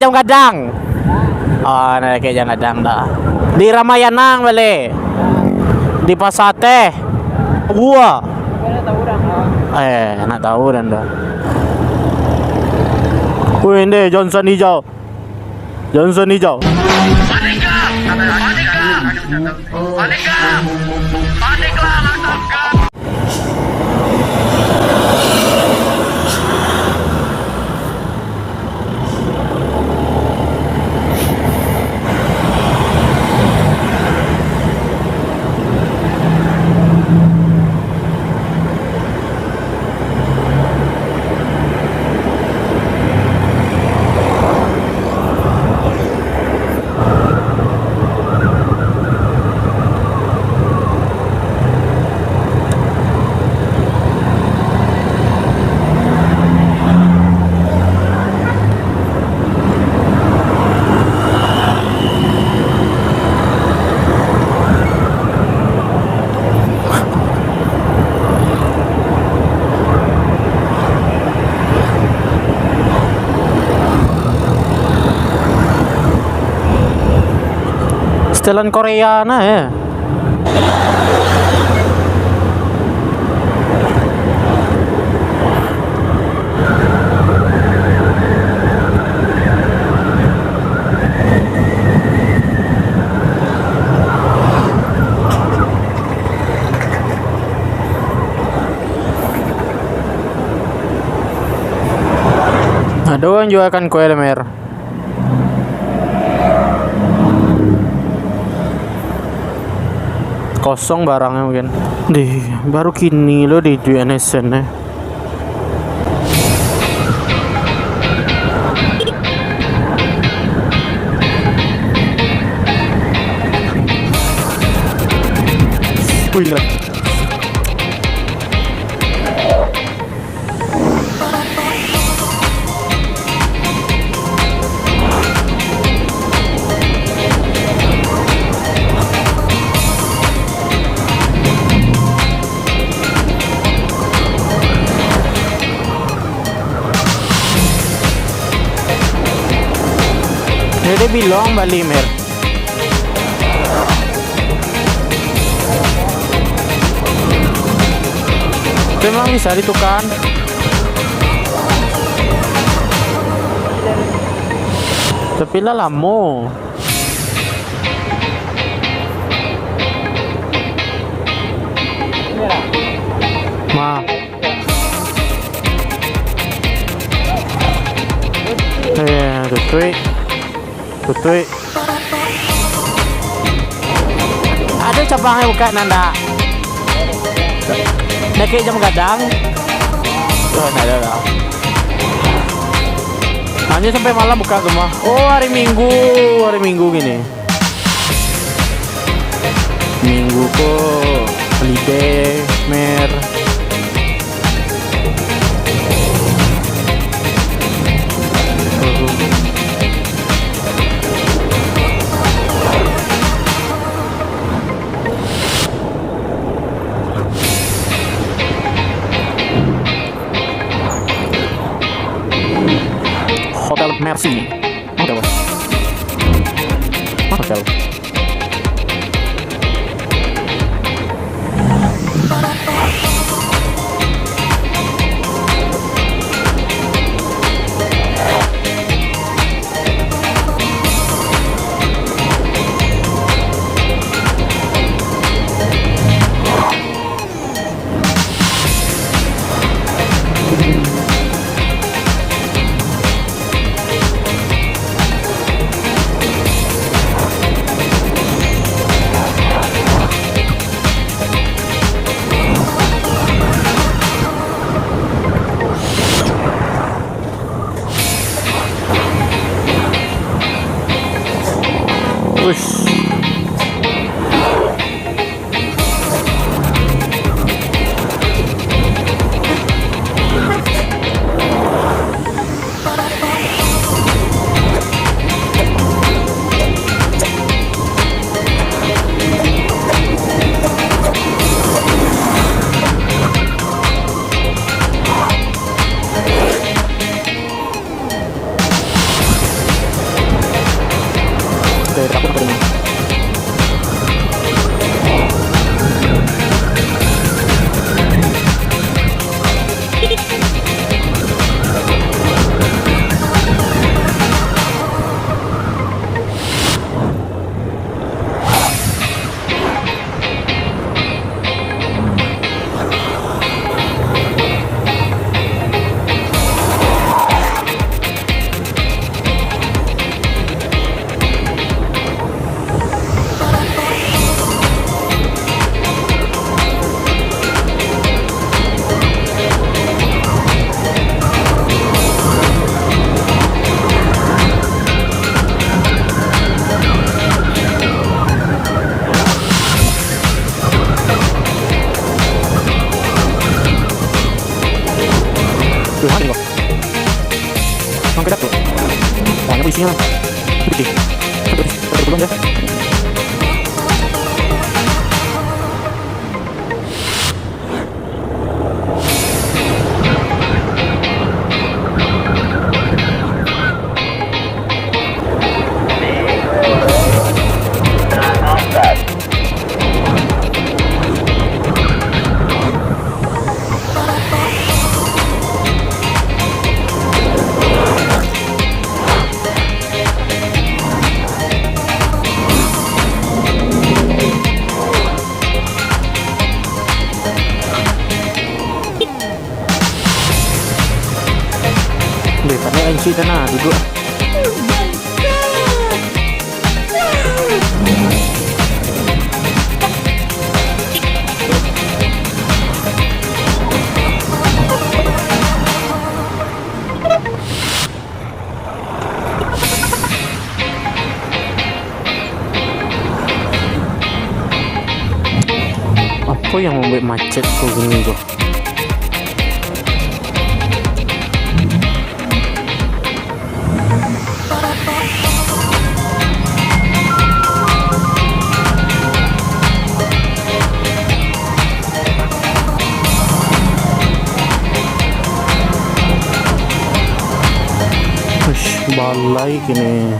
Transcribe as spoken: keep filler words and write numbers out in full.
Jam Gadang. Oh, nak dakek Jam Gadang dah. Di Ramayana baliak. Di Pasar Teh. Gua. Eh, nak tahu dan dah. Wih, ini Johnson Hijau. Johnson Hijau. Setelan Korea nah, ya. Ado urang juakan kue, Mer. Kosong barangnyo mungkin. Dih, baru kini lo di N S N, eh. Wih, gila. Jadi bilang bali, Mer. Memang bisa ditukan. Tapi lah lamo. Ma. Eh, tutuik. Tutuik. Ado cabang yang buka nan dak? Dakek Jam Gadang. Oh, ndak ado lah. Hanyo sampai malam buka tu mah. Oh, hari Minggu, hari Minggu gini. Minggu ko holiday, Mer. Hotel Mercy. Hotel. Hotel. Ush. Sampai dapur. Banyak isinyo lah. Putih. Sampai di, sampai di gudang dah. Deh, pandai ancik tanah duduk. Apo yang mambuek macet ko gini ko? Uish, balai kini.